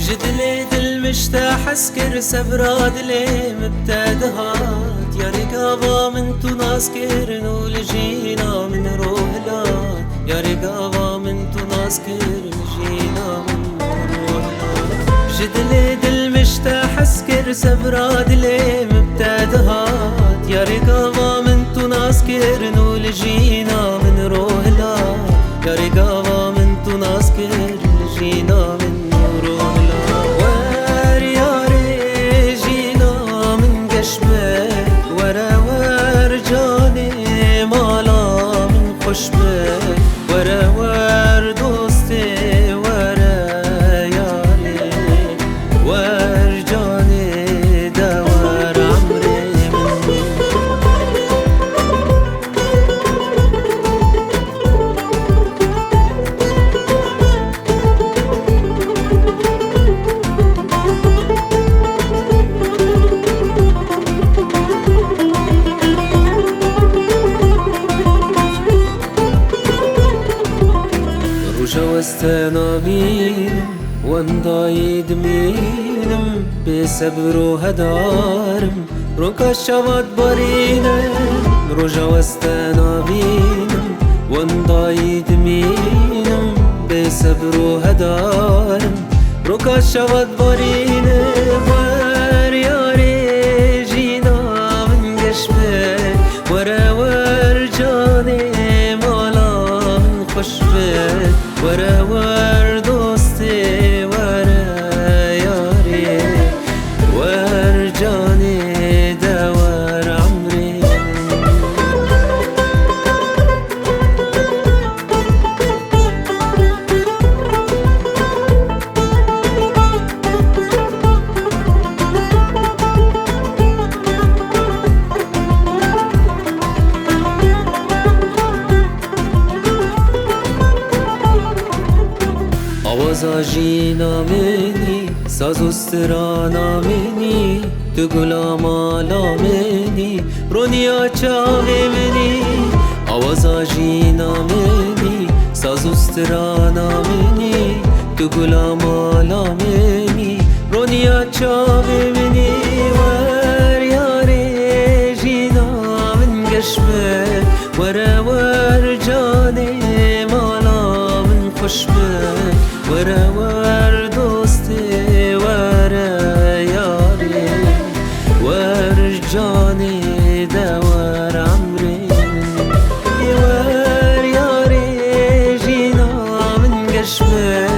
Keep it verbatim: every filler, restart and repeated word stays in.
Ji dilê dil min ji te hez kir, sebra dilê min bi te dihat. Yarê gava min tu nas kirin û li jîna min roh hilat. Yarê gava min tu nas kir, li jîna min roh hilat. Ji dilê dil min ji te hez kir, sebra dilê min bi te dihat. Yarê gava min tu nas kirin û li jîna min roh hilat. Yarê gava min tu nas kir, li jîna min roh hilat. Wer yarê jîna min geş be, were wer canê mala min xweş be. Were wer dostê, were yarê, wer canê de wer emrê min. Roja weste nabînim, wendayî dimînim, bê sebir û hedarim, roka şevat barîne. Roja weste nabînim, wendayî dimînim, bê sebir û hedarim, roka şevat barîne. Wer yarê jîna min geş be, were wer canê mala min xweş be. Were wer dostê, were yarê, wer canê de wer emrê. Awaza jîna min î, saz û strana min î, tu gula mala min î, roniya çavê min î. Awaza jîna min î, saz û strana min î, tu gula mala min î, roniya çavê min î. Wer yarê jîna min geş be, were wer canê mala min xweş be. Were wer dostê, were yarê, wer canê de wer emrê. Ê wer yarê jîna min geş be,